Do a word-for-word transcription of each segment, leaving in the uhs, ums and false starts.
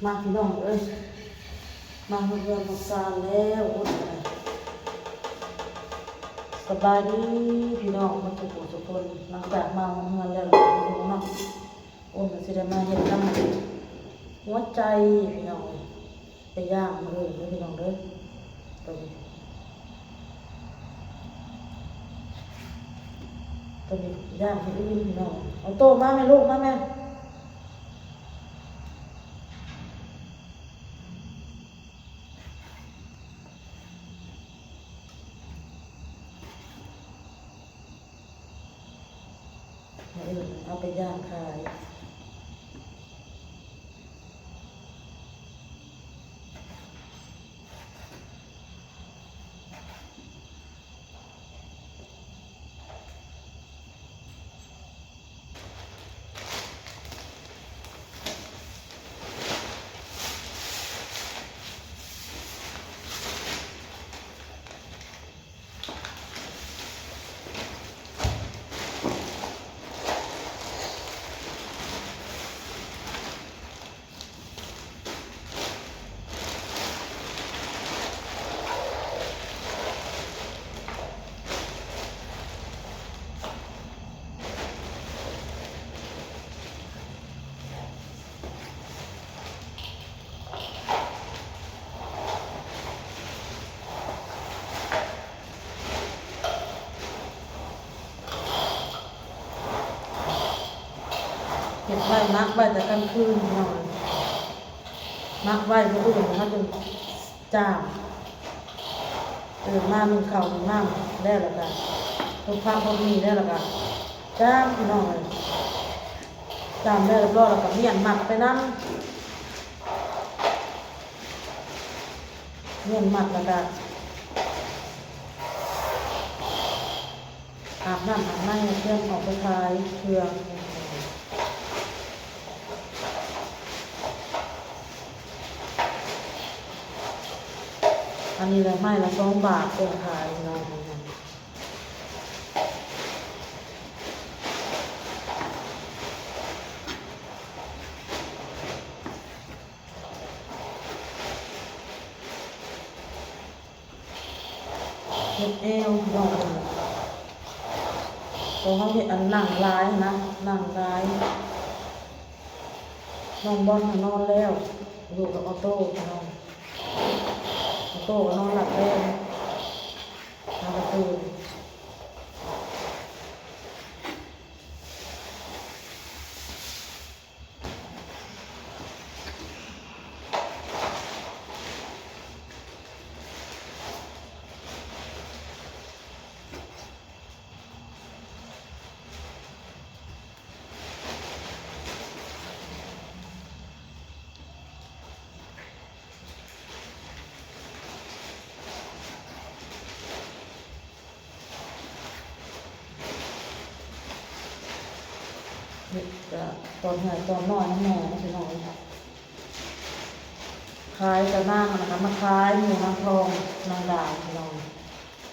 มาพี่น้องเอ้ย มาเฮือนมาซานแล้ว โอ้ย สบายดีพี่น้อง มาทุกผู้ทุกคน หลังจากมาเฮือนแล้วเนาะ โอ้ย มันสิได้มาเฮ็ดน้ำหัวใจพี่น้องเอ้ย ไปย่างมื้ออื่นเด้อพี่น้องเด้อ ตัวนี้ ตัวนี้ย่างมื้ออื่นพี่น้อง เอาโต้มาแม่ลูก มาแม่ มื้ออื่นเอาไปย่างขาย เก็บไว้ หมักไว้แต่กลางคืนพี่น้อง หมักไว้มื้ออื่นเขาจึงจ้าม ตื่นมานึ่งข้าวนึ่งน้ำแล้ว แล้วก็ทุบผักทุบหมี่แล้ว แล้วก็จ้ามพี่น้องเอ้ย จ้ามแล้วเรียบร้อย แล้วก็เมี้ยนหมักไปนำ เมี้ยนหมักแล้วก็ อาบน้ำอาบใน เตรียมออกไปขายเครื่อง อันนี้ละไม้ละสองบาท เพิ่นขายเนาะ เฮ็ดแอวพี่น้องเอ้ย ตัวเขาเฮ็ดอันนั่งหลายนะ นั่งหลาย น้องบอลน่ะนอนแล้ว อยู่กับออโต้พี่น้อง ออโต้ก็นอนหลับแล้ว หาก็ตื่น เฮ็ดก็ตอนใหญ่ตอนน้อยนำแม่เนาะพี่น้อง ขายกับนาง แล้วก็มาขายหมู่นางทอง นางดาวพี่น้อง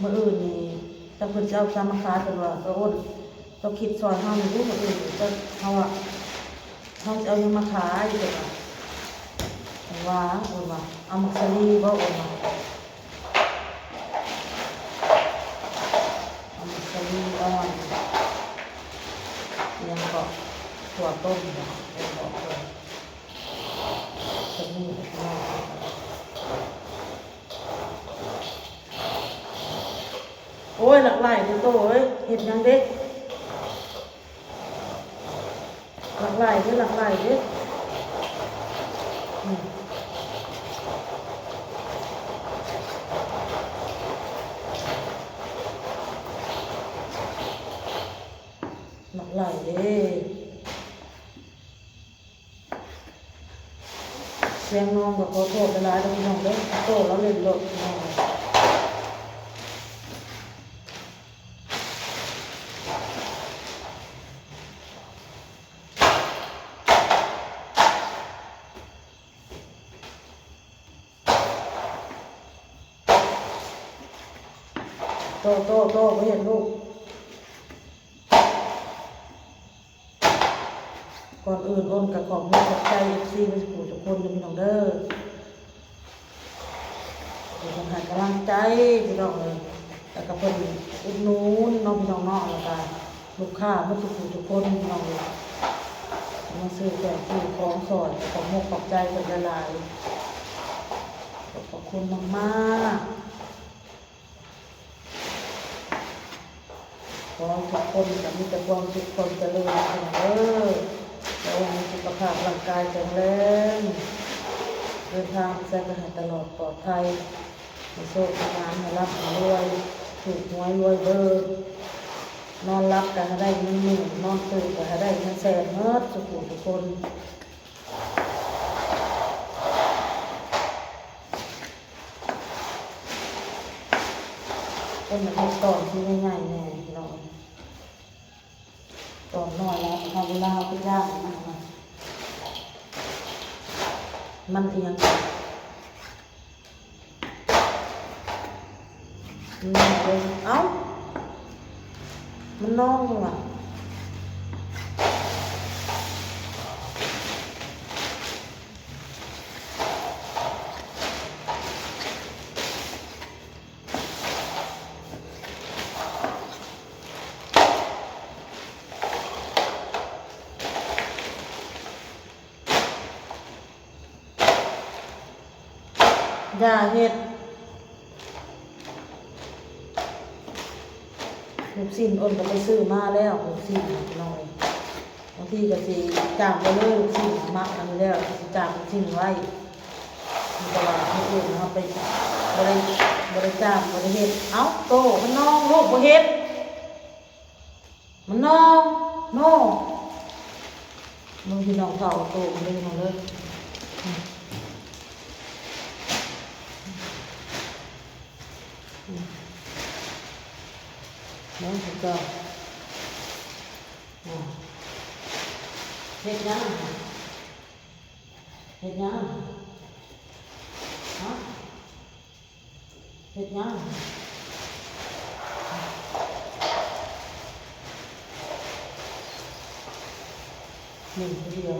มื้ออื่นนี่ ถ้าเพิ่นสิเอาซ้ำมาขาย เพิ่นว่า "เออ อ้น เจ้าคิดซอยเฮาหน่อยดู มื้ออื่นเจ้า เฮาอะ เฮาสิเอาหยังมาขาย" เพิ่นว่า เพิ่นว่า อ้นว่า "เอาหมากสาลีบ่" อ้นว่า เอาหมากสาลีอ่อน อิหยังก็ ถั่วต้มบ่ อ้นบอกเพิ่น สาลี โอ้ย หลากหลายเด้อโตเอ้ย เฮ็ดหยังเด้ หลากหลายเด้อ หลากหลายเด้อ อืม หลากหลายเด้อ เสียงน้องก็ขอโทษหลายๆเด้อพี่น้องเด้อ โตแล้วเล่นรถพี่น้อง โต โต โต บ่เห็นลูก โต ก่อนอื่นอ้นก็ขอบคุณขอบใจ เอฟซี ทุกผู้ทุกคนเด้อพี่น้องเด้อ ที่เพิ่นให้กำลังใจพี่น้องเอ้ย แล้วก็เพิ่นอุดหนุนเนาะพี่น้องเนาะ แล้วก็ลูกค้าหมดทุกผู้ทุกคนพี่น้องเอ้ย มาซื้อเครื่องซื้อของซอย ขอบคุณขอบใจเพิ่นหลายๆ ขอบพระคุณมากๆ ขอให้ทุกคนก็มีแต่ความสุขความเจริญเด้อ แล้วมีสุขภาพร่างกายแข็งแรง เดินทางไปไสก็ให้ตลอดปลอดภัย ให้โชคให้หมาน ให้ร่ำให้รวย ถูกหวยรวยเบอร์ นอนหลับก็ให้ได้เงินหมื่น นอนตื่นก็ให้ได้เงินแสนหมดทุกผู้ทุกคน เพิ่นน่ะเฮ็ดตอนที่ใหญ่ๆแน่พี่น้อง ตอนน้อยแล้วเฮาเวลาเฮาไปย่างมันน่ะ มันอีหยัง มันเด้ง เอ้า มันนองอยู่ว่ะ อย่าเฮ็ด ลูกชิ้นอ้นก็ไปซื้อมาแล้ว ลูกชิ้นน่ะพี่น้องเอ้ย บางทีก็สิจ้างไปเลย ลูกชิ้นน่ะมักอันนี้แล้ว ก็สิจ้างลูกชิ้นไว้ แต่ว่ามื้ออื่นเฮาไป บ่ได้ บ่ได้จ้าง บ่ได้เฮ็ด เอ้า โต มันนอง ลูกบ่เฮ็ด มันนอง โน่ มึงพี่น้องเฒ่าโตมันเลย พี่น้องเด้อ อืม อืม เนาะ แล้วก็ อ่า เฮ็ดหยัง เฮ็ดหยัง ฮะ เฮ็ดหยัง หนึ่งเดียว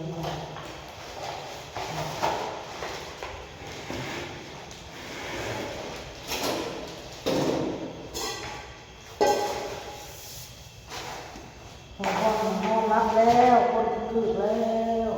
ของพ่อของพ่อรับแล้ว คนกึกแล้ว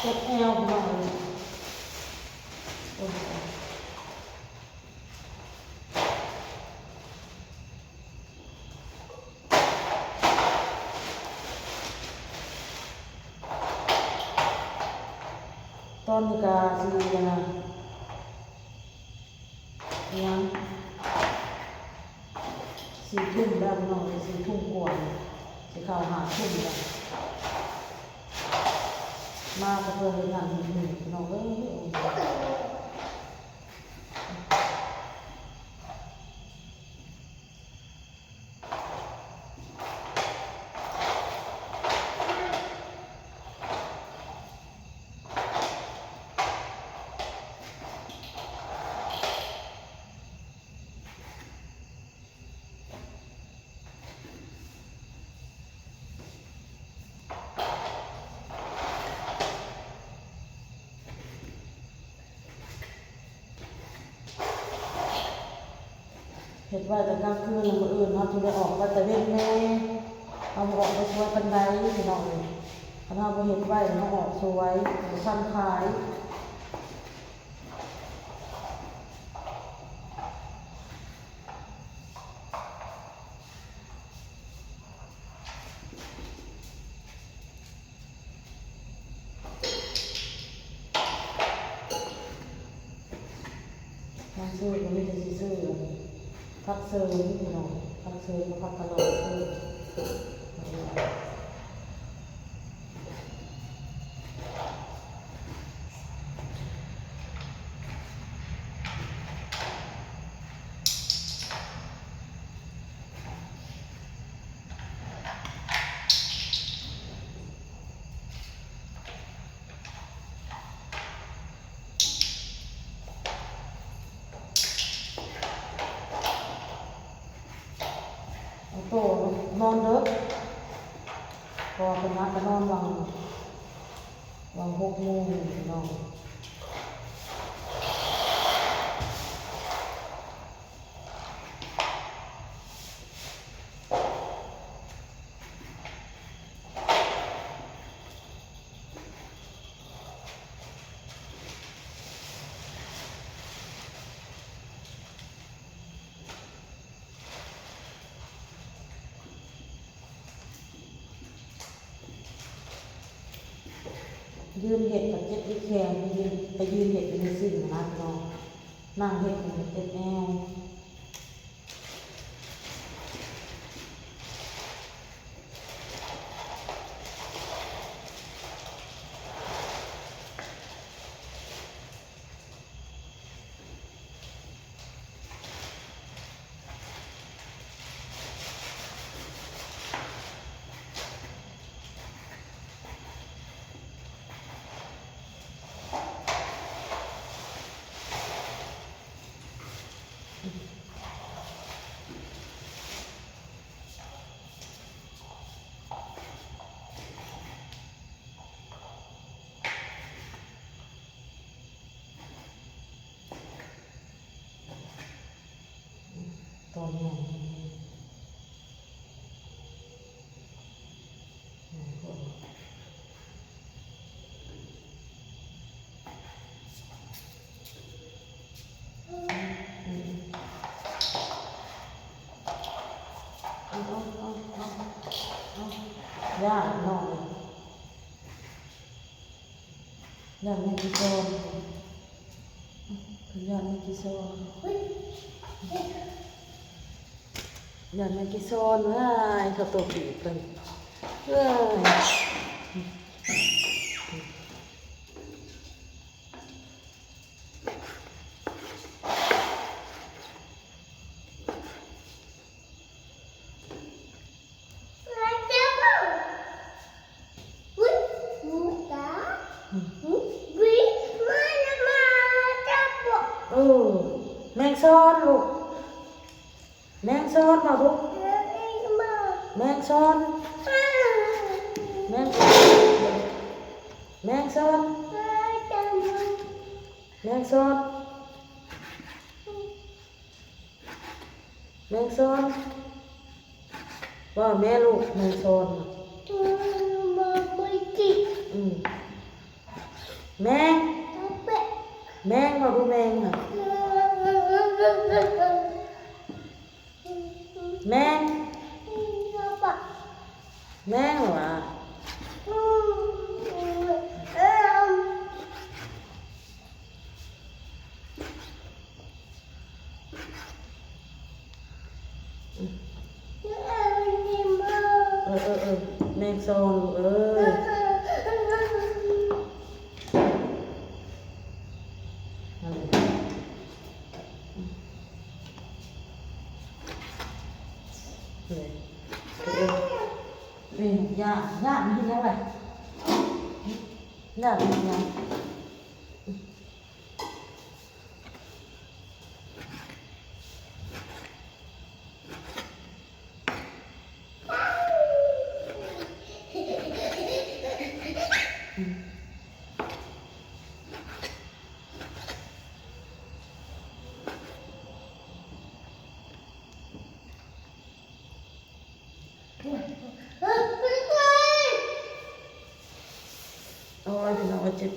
เจ็บแอวพี่น้องเอ้ย โอ้ย ตอนนี้ก็สิ อันนะ อิหยัง สี่ทุ่มแล้วพี่น้องเอ้ย สี่ทุ่มกว่า สิเข้าห้าทุ่มแล้ว มาก็เพื่อเฮ็ดงานมื้อนี้พี่น้องเอ้ย เฮ็ดไว้แต่กลางคืน มื้ออื่นเฮาจึงได้ออกไปตะเวนแหน่ เฮาบ่ออกไปสวยปานใดพี่น้องเอ้ย คันเฮาบ่เฮ็ดไว้ เฮาออกสวย บ่ทันขาย มาซื้อก็มีแต่สิซื้อ ผักเสริมพี่น้อง ผักเสริมกับผักกะหล่ำเพิ่ม เออ ก็นอนหว่าง หว่างหกโมงพี่น้อง ยืนเฮ็ดก็เจ็บอีแขน ไปยืน ไปยืนเฮ็ดอยู่ในซิ่งนะพี่น้อง นั่งเฮ็ดมันก็เจ็บแอว ตัวใหญ่ เอา เอา เอา เอา เอา ย่าหน่อย ย่าแม่กี่ซอน ย่าแม่กี่ซอน ย่าแม่กี่ซอน ว้าย เขาตัวปีกกัน เอ้ย เออ แมงซอนลูก แมงซอนมาลูก แมงซอน แมง แมงซอน แมงซอน แมงซอน ว่าแม่ลูก แมงซอนน่ะ อืม แมง แมง ว่าดูแมงน่ะ แมง แมงเหรอวะ เออ เออ เออ แมงซอนลูกเอ้ย นั่นแหละ เออ เออ เออ ย่า ย่ามันเฮ็ดหยังล่ะ ย่ามันเฮ็ดหยัง โอ้ย พี่น้อง เจ็บ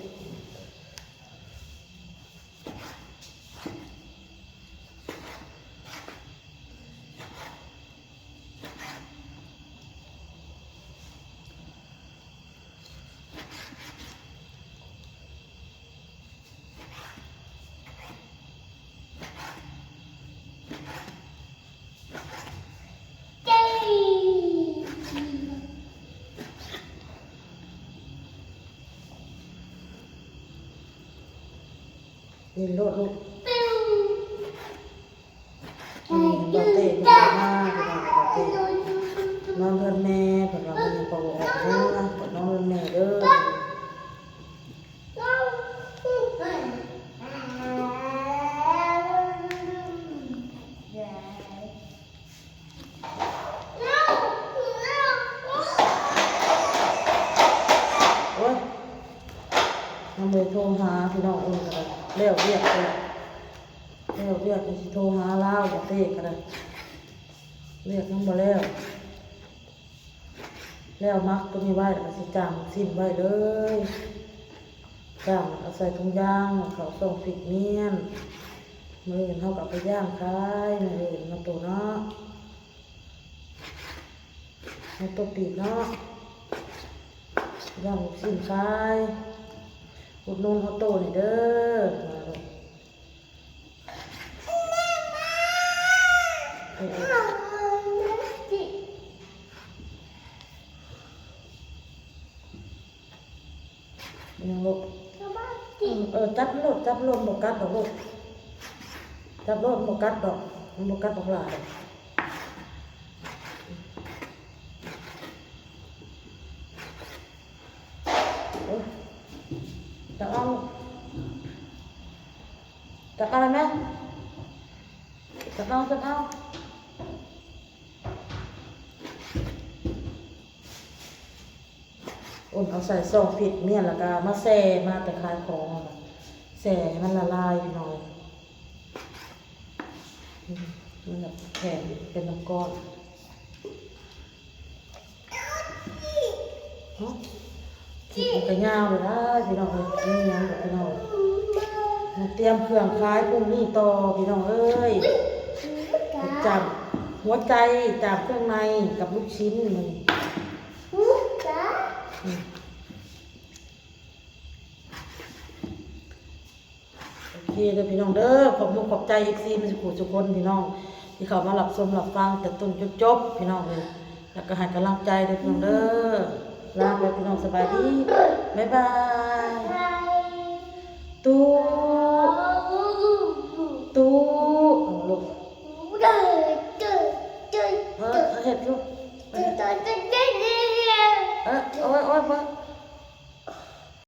นี่โลดลูก อืม บาเต้เพิ่นว่ามา พี่น้อง บาเต้ นอนเฮือนแม่ เพิ่นว่าเพิ่นยังบ่ออกเมือ เพิ่นนอนเฮือนแม่เด้อ ยังบ่ได้โทรหาพี่น้องเอิ้นก็ได้ แล้วเวียกก็ได้ แล้วเวียกก็สิโทรหาลาวบ่เต้ก็ได้ เวียกยังบ่แล้ว แล้วหมักตัวนี้ไว้แล้วก็สิจ้างลูกชิ้นไว้เลย จ้างเอาใส่ถุงยาง เข้าซองฟีดเมียน มื้ออื่นเฮาก็เอาไปย่างขาย มื้ออื่นเนาะโตเนาะ เฮาโตปีกเนาะ ย่างลูกชิ้นขาย อุดหนุนเฮาโตนี่เด้อ มาลูก เออ ยังลูก เออ จับโลด จับโลด บ่กัดดอกลูก จับโลด บ่กัดดอก มันบ่กัดบักหล่าดอก เออ จับเอา จับเอาเลยไหม จับเอา จับเอา อุ่นเอาใส่ซองฟีดเมียนแล้วก็มาแช่ มาแต่ขายของอะ แช่ให้มันละลายพี่น้อง อืม มันแบบแข็งเป็นน้ำก้อน เนาะ คลิปมันก็ยาวเลยนะพี่น้องเอ้ย นี่ยังแบบพี่น้อง มาเตรียมเครื่องขายพรุ่งนี้ต่อพี่น้องเอ้ย จ้างหัวใจ จ้างเครื่องในกับลูกชิ้นมื้อนี้ อืม โอเคเด้อพี่น้องเด้อ ขอบมุกขอบใจ เอฟซี มาสุขุทุกคนพี่น้อง ที่เข้ามารับชมรับฟังแต่ต้นจนจบพี่น้องเลย แล้วก็ให้กำลังใจเด้อพี่น้องเด้อ ลาไปพี่น้อง สบายดี บ๊ายบาย ตู้